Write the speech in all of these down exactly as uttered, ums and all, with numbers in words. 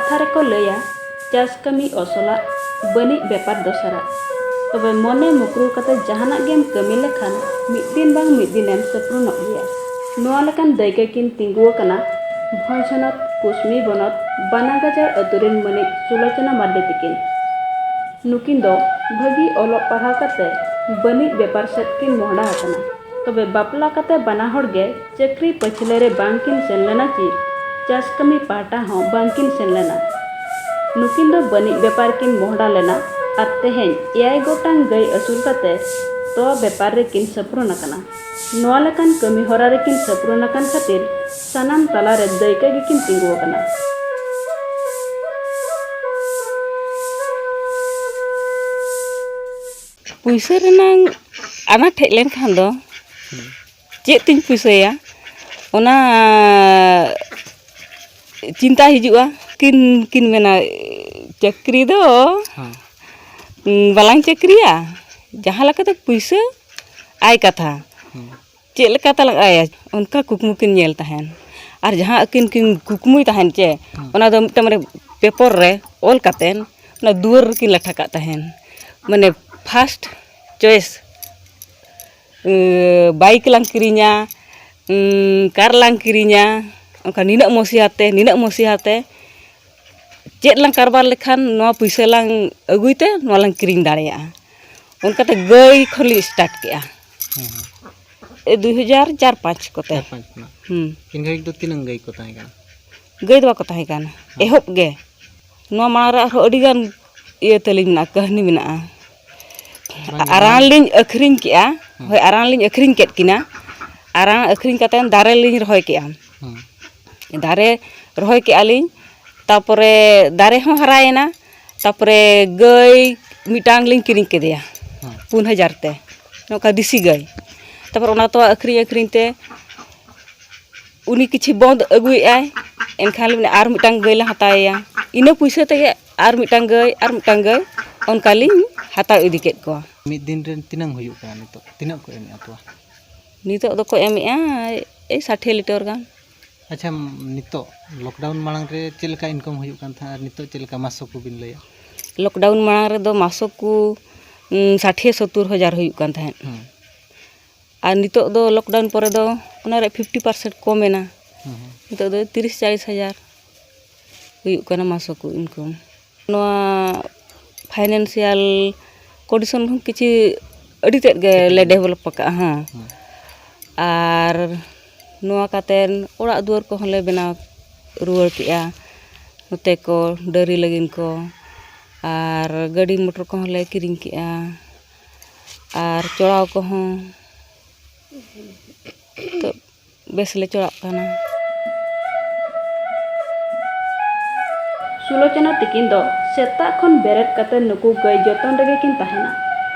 ᱠᱟᱛᱷᱟ ᱨᱮᱠᱚ ᱞᱟᱹᱭᱟ, ᱪᱟᱥ ᱠᱟᱹᱢᱤ ᱚᱥᱚᱞᱟᱜ, ᱵᱟᱹᱱᱤᱡ ᱵᱮᱯᱟᱨ ᱫᱚᱥᱟᱨᱟᱜ᱾ ᱛᱚᱵᱮ ᱢᱚᱱᱮ ᱢᱩᱠᱨᱩ ᱠᱟᱛᱮ ᱡᱟᱦᱟᱱᱟᱜ ᱜᱮᱢ ᱠᱟᱹᱢᱤ ᱞᱮᱠᱷᱟᱱ ᱢᱤᱫ ᱫᱤᱱ ᱵᱟᱝ ᱢᱤᱫ ᱫᱤᱱᱮᱢ ᱥᱟᱹᱯᱨᱩᱱᱚᱜ ᱜᱮᱭᱟ᱾ ᱱᱚᱣᱟ ᱞᱮᱠᱟᱱ ᱫᱟᱹᱭᱠᱟᱹ ᱠᱤᱱ ᱛᱤᱸᱜᱩ ᱟᱠᱟᱱᱟ ᱵᱷᱚᱸᱡᱽ ᱦᱚᱱᱚᱛ ᱠᱩᱥᱢᱤ ᱵᱚᱱᱚᱛ ᱵᱟᱱᱟᱜᱟᱡᱟᱲ ᱟᱹᱛᱩ ᱨᱤᱱ ᱢᱟᱹᱱᱤᱡ ᱥᱩᱞᱳᱪᱚᱱᱟ ᱢᱟᱨᱰᱤ ᱛᱤᱠᱤᱱ᱾ ᱱᱩᱠᱤᱱ ᱫᱚ ᱵᱷᱟᱹᱜᱤ ᱚᱞᱚᱜ ᱯᱟᱲᱦᱟᱣ ᱠᱟᱛᱮ ᱵᱟᱹᱱᱤᱡ ᱵᱮᱯᱟᱨ ᱥᱮᱫ ᱠᱤᱱ ᱢᱚᱦᱰᱟ ᱟᱠᱟᱱᱟ᱾ ᱛᱚᱵᱮ ᱵᱟᱯᱞᱟ ᱠᱟᱛᱮ ᱵᱟᱱᱟ ᱦᱚᱲ ᱜᱮ ᱪᱟᱹᱠᱨᱤ ᱯᱟᱹᱪᱷᱞᱟᱹ ᱨᱮ ᱵᱟᱝ ᱠᱤᱱ ᱥᱮᱱ ᱞᱮᱱᱟ ᱪᱤ ᱪᱟᱥ ᱠᱟᱹᱢᱤ ᱯᱟᱦᱴᱟ ᱦᱚᱸ ᱵᱟᱝ ᱠᱤᱱ ᱥᱮᱱ ᱞᱮᱱᱟ᱾ ᱱᱩᱠᱤᱱ ᱫᱚ ᱵᱟᱹᱱᱤᱡ ᱵᱮᱯᱟᱨ ᱠᱤᱱ ᱢᱚᱦᱰᱟ ᱞᱮᱱᱟ ᱟᱨ ᱛᱮᱦᱮᱧ ᱮᱭᱟᱭ ᱜᱚᱴᱟᱝ ᱜᱟᱹᱭ ᱟᱹᱥᱩᱞ ᱠᱟᱛᱮ ᱛᱚᱣᱟ ᱵᱮᱯᱟᱨ ᱨᱮᱠᱤᱱ ᱥᱟᱹᱯᱨᱩᱱ ᱟᱠᱟᱱᱟ᱾ ᱱᱚᱣᱟ ᱞᱮᱠᱟᱱ ᱠᱟᱹᱢᱤ ᱦᱚᱨᱟ ᱨᱮᱠᱤᱱ ᱥᱟᱹᱯᱨᱩᱱ ᱟᱠᱟᱱ ᱠᱷᱟᱹᱛᱤᱨ ᱥᱟᱱᱟᱢ ᱛᱟᱞᱟ ᱨᱮ ᱫᱟᱹᱭᱠᱟᱹ ᱜᱮᱠᱤᱱ ᱛᱤᱸᱜᱩ ᱟᱠᱟᱱᱟ᱾ ᱯᱩᱭᱥᱟᱹ ᱨᱮᱱᱟᱝ ᱟᱱᱟᱴ ᱦᱮᱡ ᱞᱮᱱᱠᱷᱟᱱ ᱫᱚ ᱪᱮᱫ ᱛᱤᱧ ᱯᱩᱭᱥᱟᱹᱭᱟ, ᱚᱱᱟ ᱪᱤᱱᱛᱟ ᱦᱤᱡᱩᱜᱼᱟ᱾ ᱠᱤᱱ, ᱠᱤᱱ ᱢᱮᱱᱟ, "ᱪᱟᱹᱠᱨᱤ ᱫᱚ ᱦᱮᱸ᱾ ᱵᱟᱞᱟᱝ ᱪᱟᱹᱠᱨᱤᱭᱟ, ᱡᱟᱦᱟᱸ ᱞᱮᱠᱟᱛᱮ ᱯᱩᱭᱥᱟᱹ ᱟᱭ ᱠᱟᱛᱷᱟ, ᱦᱮᱸ᱾ ᱪᱮᱫ ᱞᱮᱠᱟ ᱛᱟᱞᱟᱝ ᱟᱭᱟ?" ᱚᱱᱠᱟ ᱠᱩᱠᱢᱩ ᱠᱤᱱ ᱧᱮᱞ ᱛᱟᱦᱮᱱ᱾ ᱟᱨ ᱡᱟᱦᱟᱸ ᱟᱹᱠᱤᱱ ᱠᱤᱱ ᱠᱩᱠᱢᱩᱭ ᱛᱟᱦᱮᱱ ᱪᱮ, ᱦᱮᱸ᱾ ᱚᱱᱟ ᱫᱚ ᱢᱤᱫᱴᱟᱝ ᱢᱟᱱᱮ ᱯᱮᱯᱚᱨ ᱨᱮ ᱚᱞ ᱠᱟᱛᱮᱱ ᱚᱱᱟ ᱫᱩᱣᱟᱹᱨ ᱨᱮᱠᱤᱱ ᱞᱟᱴᱷᱟ ᱠᱟᱜ ᱛᱟᱦᱮᱱ᱾ ᱢᱟᱱᱮ ᱯᱷᱟᱥᱴ ᱪᱚᱭᱮᱥ ᱵᱟᱭᱤᱠ ᱞᱟᱝ ᱠᱤᱨᱤᱧᱟ, ᱠᱟᱨ ᱞᱟᱝ ᱠᱤᱨᱤᱧᱟ, ᱚᱱᱠᱟ ᱱᱤᱱᱟᱹᱜ ᱢᱚᱥᱤᱦᱟ ᱛᱮ, ᱱᱤᱱᱟᱹᱜ ᱢᱚᱥᱤᱦᱟ ᱛᱮ ᱪᱮᱫ ᱞᱟᱝ ᱠᱟᱨᱵᱟᱨ ᱞᱮᱠᱷᱟᱱ ᱱᱚᱣᱟ ᱯᱩᱭᱥᱟᱹ ᱞᱟᱝ ᱟᱹᱜᱩᱭ ᱛᱮ ᱱᱚᱣᱟ ᱞᱟᱝ ᱠᱤᱨᱤᱧ ᱫᱟᱲᱮᱭᱟᱜᱼᱟ᱾ ᱚᱱᱠᱟᱛᱮ ᱜᱟᱹᱭ ᱠᱷᱚᱱ ᱞᱤᱧ ᱥᱴᱟᱨᱴ ᱠᱮᱜᱼᱟ᱾ ᱦᱮᱸ, ᱦᱮᱸ᱾ ᱮ, ᱫᱩᱭ ᱦᱟᱡᱟᱨ ᱪᱟᱨ ᱯᱟᱸᱪ ᱠᱚᱛᱮ᱾ ᱪᱟᱨ ᱯᱟᱸᱪ ᱠᱷᱚᱱᱟᱜ᱾ ᱦᱩᱸ᱾ ᱤᱱ ᱜᱷᱟᱹᱲᱤᱡ ᱫᱚ ᱛᱤᱱᱟᱹᱝ ᱜᱟᱹᱭ ᱠᱚ ᱛᱟᱦᱮᱸ ᱠᱟᱱᱟ? ᱜᱟᱹᱭ ᱫᱚ ᱵᱟᱠᱚ ᱛᱟᱦᱮᱸ ᱠᱟᱱᱟ᱾ ᱦᱮᱸ᱾ ᱮᱦᱚᱵ ᱜᱮ᱾ ᱱᱚᱣᱟ ᱢᱟᱲᱟᱝ ᱨᱮ ᱟᱨᱦᱚᱸ ᱟᱹᱰᱤ ᱜᱟᱱ ᱤᱭᱟᱹ ᱛᱟᱹᱞᱤᱧ ᱢᱮᱱᱟᱜᱼᱟ, ᱠᱟᱹᱦᱱᱤ ᱢᱮᱱᱟᱜᱼᱟ᱾ ᱵᱟᱝ, ᱟᱨᱟᱬ ᱵᱟᱝ᱾ ᱞᱤᱧ ᱟᱹᱠᱷᱨᱤᱧ ᱠᱮᱜᱼᱟ᱾ ᱦᱮᱸ᱾ ᱦᱳᱭ, ᱟᱨᱟᱬ ᱞᱤᱧ ᱟᱹᱠᱷᱨᱤᱧ ᱠᱮᱫ ᱠᱤᱱᱟ᱾ ᱟᱨᱟᱬ ᱟᱹᱠᱷᱨᱤᱧ ᱠᱟᱛᱮᱫ ᱫᱟᱨᱮ ᱞᱤᱧ ᱨᱚᱦᱚᱭ ᱠᱮᱜᱼᱟ᱾ ᱦᱮᱸ᱾ ᱫᱟᱨᱮ ᱨᱚᱦᱚᱭ ᱠᱮᱜᱼᱟ ᱞᱤᱧ, ᱛᱟᱨᱯᱚᱨᱮ ᱫᱟᱨᱮ ᱦᱚᱸ ᱦᱟᱨᱟᱭᱮᱱᱟ, ᱛᱟᱨᱯᱚᱨᱮ ᱜᱟᱹᱭ ᱢᱤᱫᱴᱟᱝ ᱞᱤᱧ ᱠᱤᱨᱤᱧ ᱠᱮᱫᱮᱭᱟ᱾ ᱦᱮᱸ᱾ ᱯᱩᱱ ᱦᱟᱡᱟᱨ ᱛᱮ, ᱱᱚᱝᱠᱟ ᱫᱮᱥᱤ ᱜᱟᱹᱭ᱾ ᱛᱟᱨᱯᱚᱨ ᱚᱱᱟ ᱛᱚᱣᱟ ᱟᱹᱠᱷᱨᱤᱧ ᱟᱹᱠᱷᱨᱤᱧ ᱛᱮ ᱩᱱᱤ ᱠᱤᱪᱷᱩ ᱵᱚᱸᱫᱽ ᱟᱹᱜᱩᱭᱮᱫᱼᱟᱭ, ᱮᱱᱠᱷᱟᱱ ᱞᱮ ᱢᱮᱱᱟ, "ᱟᱨ ᱢᱤᱫᱴᱟᱝ ᱜᱟᱹᱭ ᱞᱮ ᱦᱟᱛᱟᱣᱮᱭᱟ᱾" ᱤᱱᱟᱹ ᱯᱩᱭᱥᱟᱹ ᱛᱮᱜᱮ ᱟᱨ ᱢᱤᱫᱴᱟᱝ ᱜᱟᱹᱭ, ᱟᱨ ᱢᱤᱫᱴᱟᱝ ᱜᱟᱹᱭ, ᱚᱱᱠᱟ ᱞᱤᱧ ᱦᱟᱛᱟᱣ ᱤᱫᱤ ᱠᱮᱫ ᱠᱚᱣᱟ᱾ ᱢᱤᱫ ᱫᱤᱱ ᱨᱮ ᱛᱤᱱᱟᱹᱝ ᱦᱩᱭᱩᱜ ᱠᱟᱱᱟ ᱱᱤᱛᱚᱜ? ᱛᱤᱱᱟᱹᱜ ᱠᱚ ᱮᱢᱮᱫᱼᱟ ᱛᱚᱣᱟ? ᱱᱤᱛᱚᱜ ᱫᱚᱠᱚ ᱮᱢᱮᱫᱼᱟ ᱮᱭ ᱥᱟᱴᱷᱮ ᱞᱤᱴᱟᱨ ᱜᱟᱱ᱾ ᱟᱪᱪᱷᱟ, ᱱᱤᱛᱚᱜ ᱞᱚᱠᱰᱟᱣᱩᱱ ᱢᱟᱲᱟᱝ ᱨᱮ ᱪᱮᱫ ᱞᱮᱠᱟ ᱤᱱᱠᱟᱢ ᱦᱩᱭᱩᱜ ᱠᱟᱱ ᱛᱟᱦᱮᱸᱫ ᱟᱨ ᱱᱤᱛᱚᱜ ᱪᱮᱫ ᱞᱮᱠᱟ ᱢᱟᱥᱚᱠ ᱠᱚᱵᱤᱱ ᱞᱟᱹᱭᱟ? ᱞᱚᱠᱰᱟᱣᱩᱱ ᱢᱟᱲᱟᱝ ᱨᱮᱫᱚ ᱢᱟᱥᱚᱠ ᱠᱚ, ᱩᱢ, ᱥᱟᱴᱷᱤᱭᱟᱹ ᱥᱚᱛᱛᱚᱨ ᱦᱟᱡᱟᱨ ᱦᱩᱭᱩᱜ ᱠᱟᱱ ᱛᱟᱦᱮᱸᱫ᱾ ᱦᱩᱸ᱾ ᱟᱨ ᱱᱤᱛᱚᱜ ᱫᱚ ᱞᱚᱠᱰᱟᱣᱩᱱ ᱯᱚᱨᱮ ᱫᱚ ᱚᱱᱟ ᱨᱮᱭᱟᱜ ᱯᱷᱤᱯᱴᱤ ᱯᱟᱨᱥᱮᱱᱴ ᱠᱚᱢ ᱮᱱᱟ᱾ ᱦᱩᱸ, ᱦᱩᱸ᱾ ᱱᱤᱛᱚᱜ ᱫᱚ ᱛᱤᱨᱤᱥ ᱪᱟᱞᱤᱥ ᱦᱟᱡᱟᱨ ᱦᱩᱭᱩᱜ ᱠᱟᱱᱟ ᱢᱟᱥᱚᱠ ᱤᱱᱠᱟᱢ᱾ ᱱᱚᱣᱟ ᱯᱷᱟᱭᱱᱮᱱᱥᱤᱭᱟᱞ ᱠᱚᱱᱰᱤᱥᱚᱱ ᱦᱚᱸ ᱠᱤᱪᱷᱩ ᱟᱹᱰᱤ ᱛᱮᱫ ᱜᱮ ᱞᱮ ᱰᱮᱵᱷᱞᱚᱯ ᱟᱠᱟᱫᱼᱟ, ᱦᱮᱸ᱾ ᱦᱩᱸ᱾ ᱟᱨ ᱱᱚᱣᱟ ᱠᱟᱛᱮᱱ ᱚᱲᱟᱜ ᱫᱩᱣᱟᱹᱨ ᱠᱚᱦᱚᱸ ᱞᱮ ᱵᱮᱱᱟᱣ ᱨᱩᱣᱟᱹᱲ ᱠᱮᱜᱼᱟ᱾ ᱱᱚᱛᱮ ᱠᱚ ᱰᱟᱹᱨᱤ ᱞᱟᱹᱜᱤᱫ ᱠᱚ, ᱟᱨ ᱜᱟᱹᱰᱤ ᱢᱚᱴᱚᱨ ᱠᱚᱦᱚᱸ ᱞᱮ ᱠᱤᱨᱤᱧ ᱠᱮᱜᱼᱟ, ᱟᱨ ᱪᱚᱲᱟᱣ ᱠᱚᱦᱚᱸ᱾ ᱱᱤᱛᱚᱜ ᱵᱮᱥ ᱞᱮ ᱪᱚᱲᱟᱜ ᱠᱟᱱᱟ᱾ ᱥᱩᱞᱳᱪᱚᱱᱟ ᱛᱤᱠᱤᱱ ᱫᱚ ᱥᱮᱛᱟᱜ ᱠᱷᱚᱱ ᱵᱮᱨᱮᱫ ᱠᱟᱛᱮ ᱱᱩᱠᱩ ᱜᱟᱹᱭ ᱡᱚᱛᱚᱱ ᱨᱮᱜᱮ ᱠᱤᱱ ᱛᱟᱦᱮᱱᱟ᱾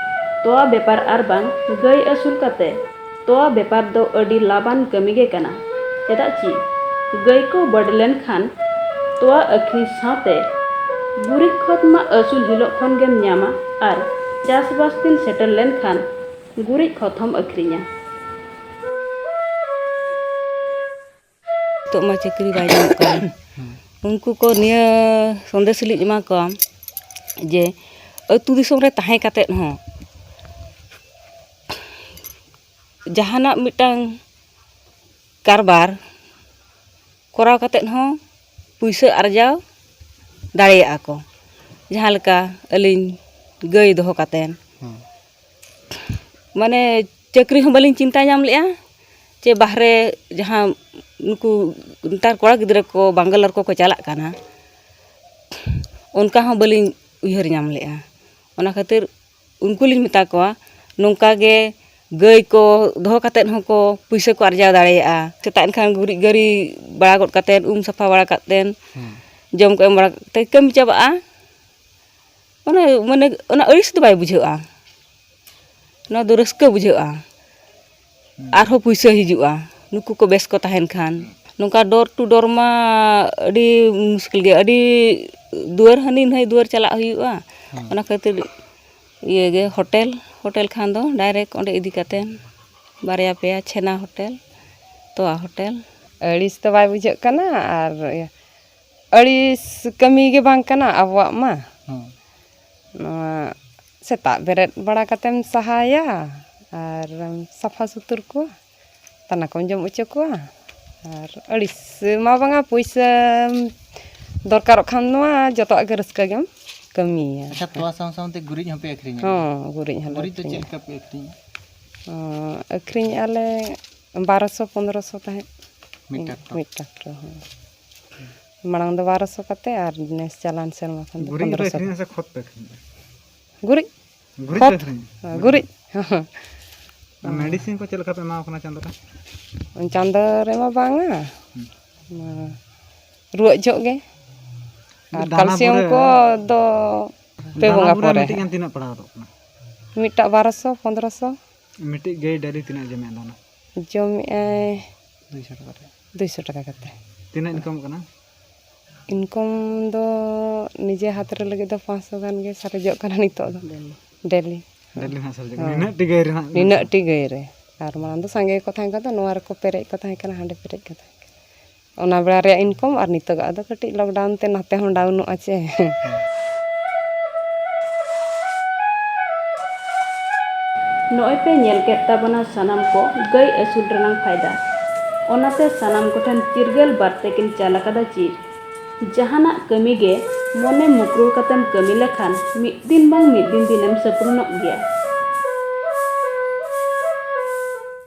ᱛᱚᱣᱟ ᱵᱮᱯᱟᱨ ᱟᱨ ᱵᱟᱝ ᱜᱟᱹᱭ ᱟᱹᱥᱩᱞ ᱠᱟᱛᱮ ᱛᱚᱣᱟ ᱵᱮᱯᱟᱨ ᱫᱚ ᱟᱹᱰᱤ ᱞᱟᱵᱟᱱ ᱠᱟᱹᱢᱤ ᱜᱮ ᱠᱟᱱᱟ᱾ ᱪᱮᱫᱟᱜ ᱪᱤ ᱜᱟᱹᱭ ᱠᱚ ᱵᱟᱹᱰ ᱞᱮᱱᱠᱷᱟᱱ ᱛᱚᱣᱟ ᱟᱹᱠᱷᱨᱤᱧ ᱥᱟᱶᱛᱮ ᱜᱩᱨᱤᱡ ᱠᱷᱚᱛ ᱢᱟ ᱟᱹᱥᱩᱞ ᱦᱤᱞᱳᱜ ᱠᱷᱚᱱ ᱜᱮᱢ ᱧᱟᱢᱟ, ᱟᱨ ᱪᱟᱥᱵᱟᱥ ᱫᱤᱱ ᱥᱮᱴᱮᱨ ᱞᱮᱱᱠᱷᱟᱱ ᱜᱩᱨᱤᱡ ᱠᱷᱚᱛ ᱦᱚᱸᱢ ᱟᱹᱠᱷᱨᱤᱧᱟ᱾ ᱱᱤᱛᱚᱜ ᱢᱟ ᱪᱟᱹᱠᱨᱤ ᱵᱟᱭ ᱧᱟᱢᱚᱜ ᱠᱟᱱ᱾ ᱦᱩᱸ᱾ ᱩᱱᱠᱩ ᱠᱚ ᱱᱤᱭᱟᱹ ᱥᱚᱱᱫᱮᱥ ᱞᱤᱧ ᱮᱢᱟ ᱠᱚᱣᱟ ᱡᱮ ᱟᱹᱛᱩ ᱫᱤᱥᱚᱢ ᱨᱮ ᱛᱟᱦᱮᱸ ᱠᱟᱛᱮᱫ ᱦᱚᱸ ᱡᱟᱦᱟᱱᱟᱜ ᱢᱤᱫᱴᱟᱝ ᱠᱟᱨᱵᱟᱨ ᱠᱚᱨᱟᱣ ᱠᱟᱛᱮᱫ ᱦᱚᱸ ᱯᱩᱭᱥᱟᱹ ᱟᱨᱡᱟᱣ ᱫᱟᱲᱮᱭᱟᱜᱼᱟ ᱠᱚ᱾ ᱡᱟᱦᱟᱸ ᱞᱮᱠᱟ ᱟᱹᱞᱤᱧ ᱜᱟᱹᱭ ᱫᱚᱦᱚ ᱠᱟᱛᱮᱫ, ᱦᱩᱸ᱾ ᱢᱟᱱᱮ ᱪᱟᱹᱠᱨᱤ ᱦᱚᱸ ᱵᱟᱹᱞᱤᱧ ᱪᱤᱱᱛᱟ ᱧᱟᱢ ᱞᱮᱜᱼᱟ, ᱪᱮ ᱵᱟᱦᱨᱮ ᱡᱟᱦᱟᱸ ᱱᱩᱠᱩ ᱱᱮᱛᱟᱨ ᱠᱚᱲᱟ ᱜᱤᱫᱽᱨᱟᱹ ᱠᱚ ᱵᱟᱝᱜᱟᱞᱳᱨ ᱠᱚᱠᱚ ᱪᱟᱞᱟᱜ ᱠᱟᱱᱟ, ᱚᱱᱠᱟ ᱦᱚᱸ ᱵᱟᱹᱞᱤᱧ ᱩᱭᱦᱟᱹᱨ ᱧᱟᱢ ᱞᱮᱜᱼᱟ᱾ ᱚᱱᱟ ᱠᱷᱟᱹᱛᱤᱨ ᱩᱱᱠᱩ ᱞᱤᱧ ᱢᱮᱛᱟ ᱠᱚᱣᱟ, ᱱᱚᱝᱠᱟ ᱜᱮ ᱜᱟᱹᱭ ᱠᱚ ᱫᱚᱦᱚ ᱠᱟᱛᱮᱫ ᱦᱚᱸᱠᱚ ᱯᱩᱭᱥᱟᱹ ᱠᱚ ᱟᱨᱡᱟᱣ ᱫᱟᱲᱮᱭᱟᱜᱼᱟ᱾ ᱥᱮᱛᱟᱜ ᱮᱱᱠᱷᱟᱱ ᱜᱩᱨᱤᱡ ᱜᱟᱹᱨᱤ ᱵᱟᱲᱟ ᱜᱚᱫ ᱠᱟᱛᱮᱫ, ᱩᱢ ᱥᱟᱯᱷᱟ ᱵᱟᱲᱟ ᱠᱟᱛᱮᱫ, ᱦᱩᱸ᱾ ᱡᱚᱢ ᱠᱚ ᱮᱢ ᱵᱟᱲᱟ ᱠᱟᱛᱮᱫ ᱠᱟᱹᱢᱤ ᱪᱟᱵᱟᱜᱼᱟ᱾ ᱚᱱᱟ, ᱢᱟᱱᱮ, ᱚᱱᱟ ᱟᱹᱲᱤᱥ ᱫᱚ ᱵᱟᱭ ᱵᱩᱡᱷᱟᱹᱜᱼᱟ᱾ ᱱᱚᱣᱟ ᱫᱚ ᱨᱟᱹᱥᱠᱟᱹ ᱵᱩᱡᱷᱟᱹᱜᱼᱟ᱾ ᱦᱩᱸ᱾ ᱟᱨᱦᱚᱸ ᱯᱩᱭᱥᱟᱹ ᱦᱤᱡᱩᱜᱼᱟ, ᱱᱩᱠᱩ ᱠᱚ ᱵᱮᱥ ᱠᱚ ᱛᱟᱦᱮᱱ ᱠᱷᱟᱱ᱾ ᱦᱩᱸ᱾ ᱱᱚᱝᱠᱟ door to door ᱢᱟ ᱟᱹᱰᱤ ᱢᱩᱥᱠᱤᱞ ᱜᱮ, ᱟᱹᱰᱤ ᱫᱩᱣᱟᱹᱨ ᱦᱟᱹᱱᱤ ᱱᱟᱹᱭ ᱫᱩᱣᱟᱹᱨ ᱪᱟᱞᱟᱜ ᱦᱩᱭᱩᱜᱼᱟ᱾ ᱦᱩᱸ᱾ ᱚᱱᱟ ᱠᱷᱟᱹᱛᱤᱨ ᱤᱭᱟᱹ ᱜᱮ, ᱦᱳᱴᱮᱞ, ᱦᱳᱴᱮᱞ ᱠᱷᱟᱱ ᱫᱚ direct ᱚᱸᱰᱮ ᱤᱫᱤ ᱠᱟᱛᱮᱱ ᱵᱟᱨᱭᱟ ᱯᱮᱭᱟ ᱪᱷᱮᱱᱟ ᱦᱳᱴᱮᱞ, ᱛᱚᱣᱟ ᱦᱳᱴᱮᱞ, ᱟᱹᱲᱤᱥ ᱫᱚ ᱵᱟᱭ ᱵᱩᱡᱷᱟᱹᱜ ᱠᱟᱱᱟ, ᱟᱨ ᱤᱭᱟᱹ, ᱟᱹᱲᱤᱥ ᱠᱟᱹᱢᱤ ᱜᱮ ᱵᱟᱝ ᱠᱟᱱᱟ ᱟᱵᱚᱣᱟᱜ ᱢᱟ᱾ ᱦᱚᱸ᱾ ᱱᱚᱣᱟ ᱥᱮᱛᱟᱜ ᱵᱮᱨᱮᱫ ᱵᱟᱲᱟ ᱠᱟᱛᱮᱢ ᱥᱟᱦᱟᱭᱟ ᱟᱨ ᱥᱟᱯᱷᱟ ᱥᱩᱛᱩᱨ ᱠᱚᱣᱟ, ᱫᱟᱱᱟ ᱠᱚᱢ ᱡᱚᱢ ᱦᱚᱪᱚ ᱠᱚᱣᱟ᱾ ᱟᱨ ᱟᱹᱲᱤᱥ ᱢᱟ ᱵᱟᱝᱟ, ᱯᱩᱭᱥᱟᱹ ᱫᱚᱨᱠᱟᱨᱚᱜ ᱠᱷᱟᱱ ᱱᱚᱣᱟ ᱡᱚᱛᱚᱣᱟᱜ ᱜᱮ ᱨᱟᱹᱥᱠᱟᱹ ᱜᱮᱢ ᱠᱟᱹᱢᱤᱭᱟ᱾ ᱟᱪᱪᱷᱟ, ᱛᱚᱣᱟ ᱥᱟᱶ ᱥᱟᱶᱛᱮ ᱜᱩᱨᱤᱡ ᱦᱚᱸᱯᱮ ᱟᱹᱠᱷᱨᱤᱧᱟ? ᱦᱚᱸ, ᱜᱩᱨᱤᱡ ᱦᱚᱸᱞᱮ ᱜᱩᱨᱤᱡ ᱫᱚ ᱟᱹᱠᱷᱨᱤᱧᱟ᱾ ᱪᱮᱫ ᱞᱮᱠᱟ ᱯᱮ ᱟᱹᱠᱷᱨᱤᱧᱟ? ᱦᱚᱸ, ᱟᱹᱠᱷᱨᱤᱧᱮᱜᱼᱟ ᱞᱮ ᱵᱟᱨᱚᱥᱚ, ᱯᱚᱱᱫᱽᱨᱚᱥᱚ ᱛᱟᱦᱮᱸᱫ᱾ ᱢᱤᱫ ᱢᱤᱫ, ᱴᱨᱟᱠᱴᱚᱨ? ᱢᱤᱫ ᱴᱨᱟᱠᱴᱚᱨ, ᱦᱚᱸ᱾ ᱢᱟᱲᱟᱝ ᱫᱚ ᱵᱟᱨᱚᱥᱚ ᱠᱟᱛᱮ, ᱟᱨ ᱱᱮᱥ ᱪᱟᱞᱟᱣᱮᱱ ᱥᱮᱨᱢᱟ ᱠᱷᱚᱱ ᱫᱚ ᱜᱩᱨᱤᱡ ᱯᱮ ᱯᱚᱱᱫᱽᱨᱚᱥᱚ᱾ ᱟᱹᱠᱷᱨᱤᱧᱟ ᱥᱮ ᱠᱷᱚᱛ ᱯᱮ ᱟᱹᱠᱷᱨᱤᱧᱟ? ᱜᱩᱨᱤᱡ᱾ ᱜᱩᱨᱤᱡ ᱯᱮ ᱠᱷᱚᱛ᱾ ᱟᱹᱠᱷᱨᱤᱧᱟ? ᱦᱮᱸ, ᱜᱩᱨᱤᱡ᱾ ᱟᱨ ᱢᱮᱰᱤᱥᱤᱱ ᱠᱚ ᱪᱮᱫ ᱞᱮᱠᱟ ᱯᱮ ᱮᱢᱟ ᱠᱚ ᱠᱟᱱᱟ ᱪᱟᱸᱫᱳ ᱨᱮ? ᱪᱟᱸᱫᱳ ᱨᱮᱢᱟ ᱵᱟᱝᱟ᱾ ᱦᱩᱸ᱾ ᱚᱱᱟ ᱨᱩᱣᱟᱹᱜ ᱡᱚᱦᱚᱜ ᱜᱮ᱾ ᱟᱨ ᱫᱟᱱᱟ ᱠᱟᱞᱥᱤᱭᱟᱢ ᱯᱚᱨᱮ, ᱠᱚ ᱫᱚ ᱯᱮ ᱫᱟᱱᱟ ᱵᱚᱸᱜᱟ ᱯᱚᱨᱮ ᱯᱚᱨᱮ ᱢᱤᱫᱴᱤᱡ ᱦᱟᱸᱜ᱾ ᱜᱟᱱ ᱛᱤᱱᱟᱹᱜ ᱯᱟᱲᱟᱣ ᱜᱚᱫᱚᱜ ᱠᱟᱱᱟ? ᱢᱤᱫᱴᱟᱜ ᱵᱟᱨᱚᱥᱚ, ᱯᱚᱱᱫᱽᱨᱚᱥᱚ᱾ ᱢᱤᱫᱴᱤᱡ ᱜᱟᱹᱭ ᱰᱟᱹᱞᱤ ᱛᱤᱱᱟᱹᱜ ᱡᱚᱢᱮᱫ ᱫᱟᱱᱟ? ᱡᱚᱢᱮᱜᱼᱟᱭ ᱫᱩᱭᱥᱚ ᱴᱟᱠᱟ ᱨᱮ᱾ ᱫᱩᱭᱥᱚ ᱴᱟᱠᱟ ᱠᱟᱛᱮ᱾ ᱛᱤᱱᱟᱹᱜ ᱤᱱᱠᱟᱢᱚᱜ ᱠᱟᱱᱟ? ᱤᱱᱠᱟᱢ ᱫᱚ ᱱᱤᱡᱮ ᱦᱟᱛ ᱨᱮ ᱞᱟᱹᱜᱤᱫ ᱫᱚ ᱯᱟᱸᱪᱥᱚ ᱜᱟᱱ ᱜᱮ ᱥᱟᱨᱮᱡᱚᱜ ᱠᱟᱱᱟ ᱱᱤᱛᱚᱜ ᱫᱚ᱾ ᱰᱮᱞᱤ᱾ ᱰᱮᱞᱤ ᱦᱟᱸᱜ ᱥᱟᱨᱮᱡᱚᱜ ᱠᱟᱱᱟ᱾ ᱦᱳᱭ᱾ ᱱᱤᱱᱟᱹᱜ ᱴᱤ ᱜᱟᱹᱭ ᱨᱮ ᱦᱟᱸᱜ? ᱱᱤᱱᱟᱹᱜ ᱴᱤ ᱜᱟᱹᱭ ᱨᱮ᱾ ᱟᱨ ᱢᱟᱲᱟᱝ ᱫᱚ ᱥᱟᱸᱜᱮ ᱜᱮᱠᱚ ᱛᱟᱦᱮᱸ ᱠᱟᱱ ᱫᱚ, ᱱᱚᱣᱟ ᱨᱮᱠᱚ ᱯᱮᱨᱮᱡ ᱠᱚ ᱛᱟᱦᱮᱸ ᱠᱟᱱᱟ, ᱦᱟᱸᱰᱮ ᱯᱮᱨᱮᱡ ᱠᱚ ᱛᱟᱦᱮᱸ ᱠᱟᱱᱟ᱾ ᱚᱱᱟ ᱵᱮᱲᱟ ᱨᱮᱭᱟᱜ ᱤᱱᱠᱟᱢ ᱟᱨ ᱱᱤᱛᱚᱜᱟᱜ ᱫᱚ ᱠᱟᱹᱴᱤᱡ ᱞᱚᱠᱰᱟᱣᱩᱱ ᱛᱮ ᱱᱟᱛᱮ ᱦᱚᱸ ᱰᱟᱣᱩᱱᱚᱜᱼᱟ ᱪᱮ᱾ ᱱᱚᱜᱼᱚᱭ ᱯᱮ ᱧᱮᱞ ᱠᱮᱫ ᱛᱟᱵᱚᱱᱟ ᱥᱟᱱᱟᱢ ᱠᱚ ᱜᱟᱹᱭ ᱟᱹᱥᱩᱞ ᱨᱮᱱᱟᱝ ᱯᱷᱟᱭᱫᱟ᱾ ᱚᱱᱟᱛᱮ ᱥᱟᱱᱟᱢ ᱠᱚᱴᱷᱮᱱ ᱪᱤᱨᱜᱟᱹᱞ ᱵᱟᱨᱛᱮ ᱠᱤᱱ ᱪᱟᱞ ᱟᱠᱟᱫᱟ ᱪᱤᱨ᱾ ᱡᱟᱦᱟᱱᱟᱜ ᱠᱟᱹᱢᱤ ᱜᱮ ᱢᱚᱱᱮ ᱢᱩᱠᱨᱩᱲ ᱠᱟᱛᱮᱢ ᱠᱟᱹᱢᱤ ᱞᱮᱠᱷᱟᱱ ᱢᱤᱫ ᱫᱤᱱ ᱵᱟᱝ ᱢᱤᱫ ᱫᱤᱱ ᱫᱤᱱᱮᱢ ᱥᱟᱹᱯᱩᱨᱱᱚᱜ ᱜᱮᱭᱟ᱾